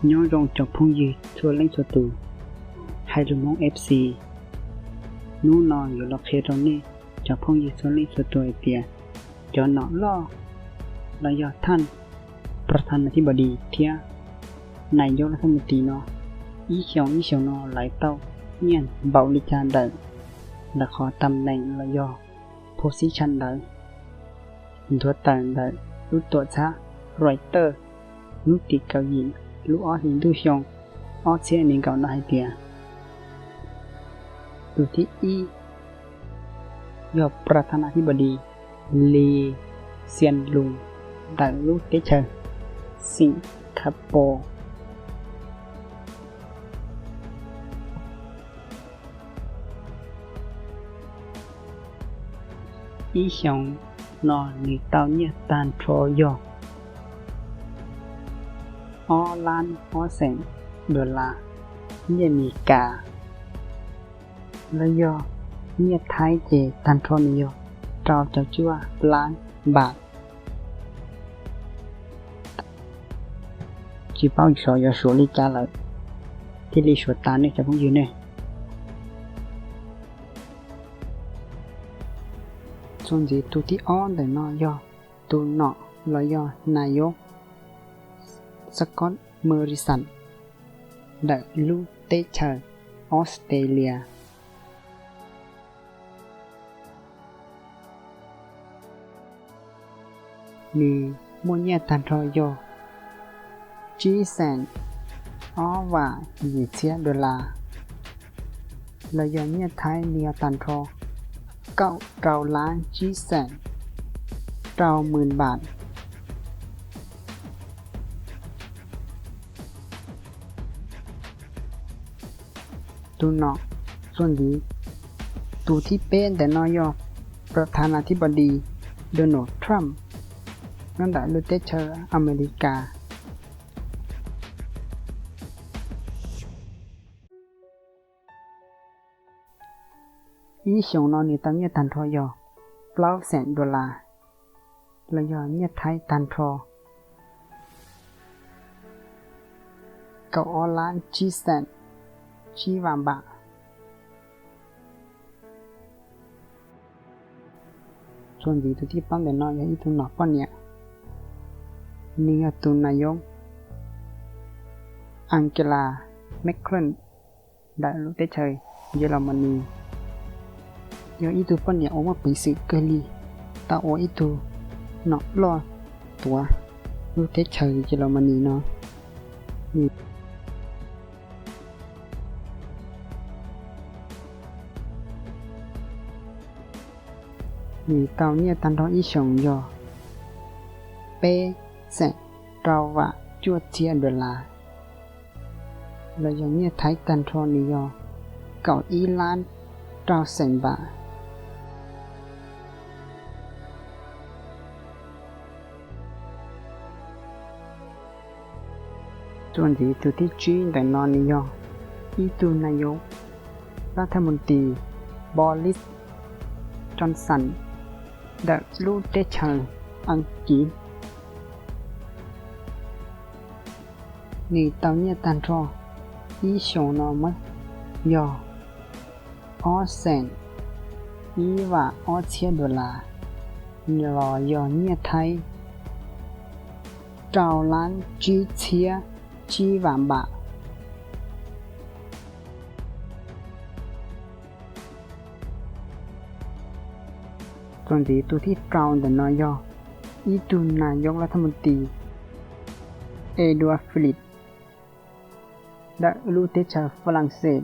Nyob zoo cov phooj ywg txhua leej txhua tus, hais lus Hmoob F C, hnub no yuav los qhia rau nej cov phooj ywg txhua leej txhua tus hais tias cov nom loj los yog thaj Prathanathibodi thiab Nayok Lathamunti no, ib xyoos ib xyoos no lawv tau nyiaj npaum li cas ntawm lawv qhov tam neem los yog position ntawd. Nthuav tawm ntawm lub tuam txhab Reuters hnub tim kaum yim lub ob hlis ntuj xyoo ob txhiab nees nkaum no hais tias, tus thib ib yog Prathanathibodi Lee Hsien Loong ntawm lub teb chaws Singapore. Ib xyoos no nws tau nyiaj tag nrho yog ob lab ob xees dollar nyiaj Amelikas, los yog nyiaj Thaib ces tag nrho nws yog rau caum cuaj lab npam. Tsis paub xyov yuav suav li cas lawm, thiaj li suav tas nej cov phooj ywg ne. Txuas ntxiv tus thib ob ntawm no yog tus nom los yog Nayok Scott Morrison ntawm lub teb chaws Australia. Nws muaj nyiaj tag nrho yog tsib xees ob vam yim txhiab dollar, los yog nyiaj Thaib nws yog tag nrho kaum rau lab tsib xees rau hmws npam. Tus nom txuas ntxiv, tus thib peb ntawm no yog Prathanathibodi Donald Trump nyob ntawm lub teb chaws Amelikas. Ib xyoos no nws tau nyiaj tag nrho yog plaub xees dollar, los yog nyiaj Thaib tag nrho kaum ob lab tsib xees tsib vam npam. Txuas ntxiv tus thib plaub ntawm no yog ib tug nom poj niam, nws yog tus Nayok Angela Merkel ntawm lub teb chaws Yelamani. Yog ib tug poj niam uas muaj peev xwm kawg li, tau ua ib tug nom loj tuav lub teb chaws Yelamani no. Nws tau nyiaj tag nrho ib xyoos yog peb xees rau vam cuaj txhiab dollar, los yog nyiaj Thaib tag nrho nws yog kaum ib lab rau xees npam. Txuas ntxiv tus thib tsib ntawm no nws yog ib tug Nayok Lathamunti Boris Johnson ntawm lub teb chaws Askiv. Nws tau nyiaj tag nrho ib xyoos no mas yog ob xees ib vam ob txhiab dollar, los yog nyiaj Thaib rau lab tsib txhiab tsib vam npam. Txuas ntxiv tus thib rau ntawm no yog ib tug Nayok Lathamunti Edouard Philippe ntawm lub teb chaws Falaxes.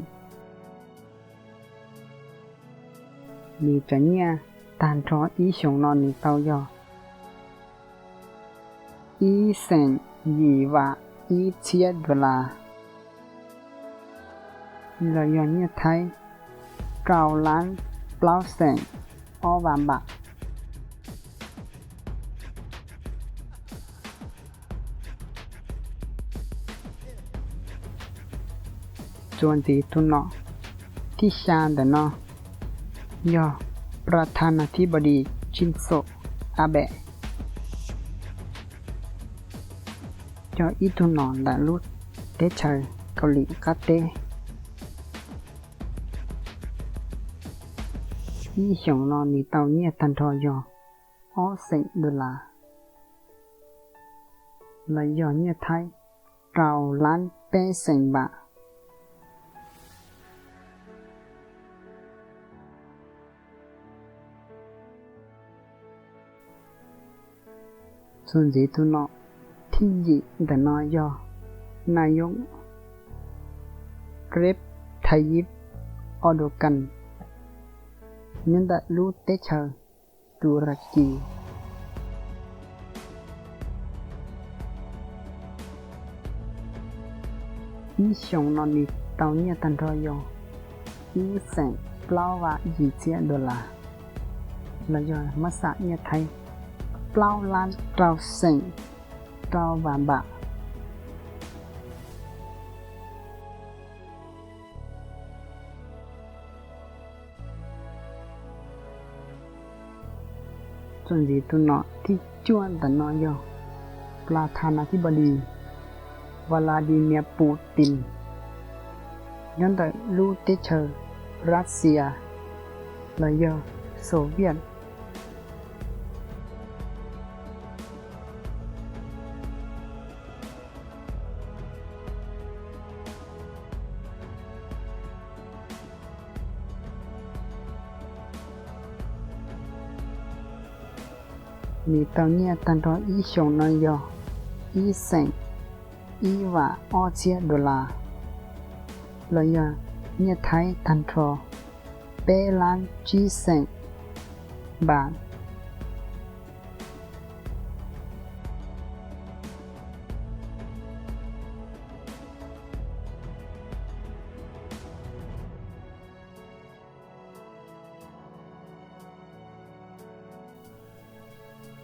Nws cov nyiaj tag nrho ib xyoos no nws tau yog ib xees yim vam ib txhiab dollar, los yog nyiaj Thaib rau lab plaub xees ob vam npam. Txuas ntxiv tus nom thib xya ntawm no yog Prathanathibodi Shinzo Abe, yog ib tug nom ntawm lub teb chaws Kaus Lim Qab Teb. Ib xyoos no nws tau nyiaj tag nrho yog ob xeem dollar, los yog nyiaj Thaib rau lab peb xeem npam. Txuas ntxiv tus nom thib yim ntawm no yog Nais Yob Recep Tayyip Erdogan nyob ntawm lub teb chaws Tus Ras Kis. Ib xyoos no nws tau nyiaj tag nrho yog ib xeem plaub vam yim txhiab dollar, los yog muab xam nyiaj Thaib plaub lab rau xeem rau vam npam. Txuas ntxiv tus nom thib cuaj ntawm no yog Plas Thas Nas Thib Npos Lis Vladimir Putin nyob ntawm lub teb chaws Russia los yog Soviet. Nws tau nyiaj tag nrho ib xyoos no yog ib xeem ib vam ob txhiab dollar, los yog nyiaj Thaib tag nrho peb lab tsib xeem npam.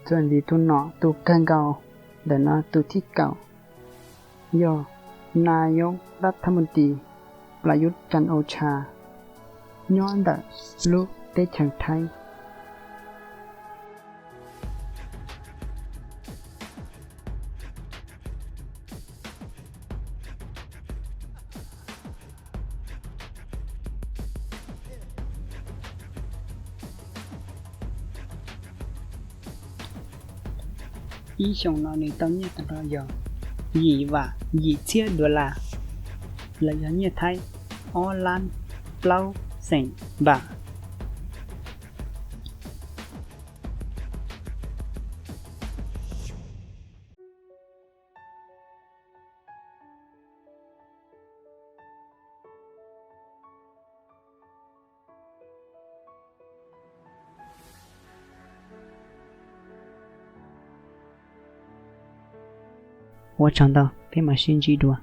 Txuas ntxiv tus nom tus kawg nkaus ntawm no tus thib kaum yog Nais Yob Ras Thas Mus Tis Plas Yub Cam Os Tshas nyob ntawm lub teb chaws Thaib. Ib xyoos no nws tau nyiaj tag nrho yog yim vam yim txhiab dollar, los yog nyiaj Thaib ob lab plaub xeem npam. Ua tsaug ntau, peb mam sib ntsib dua.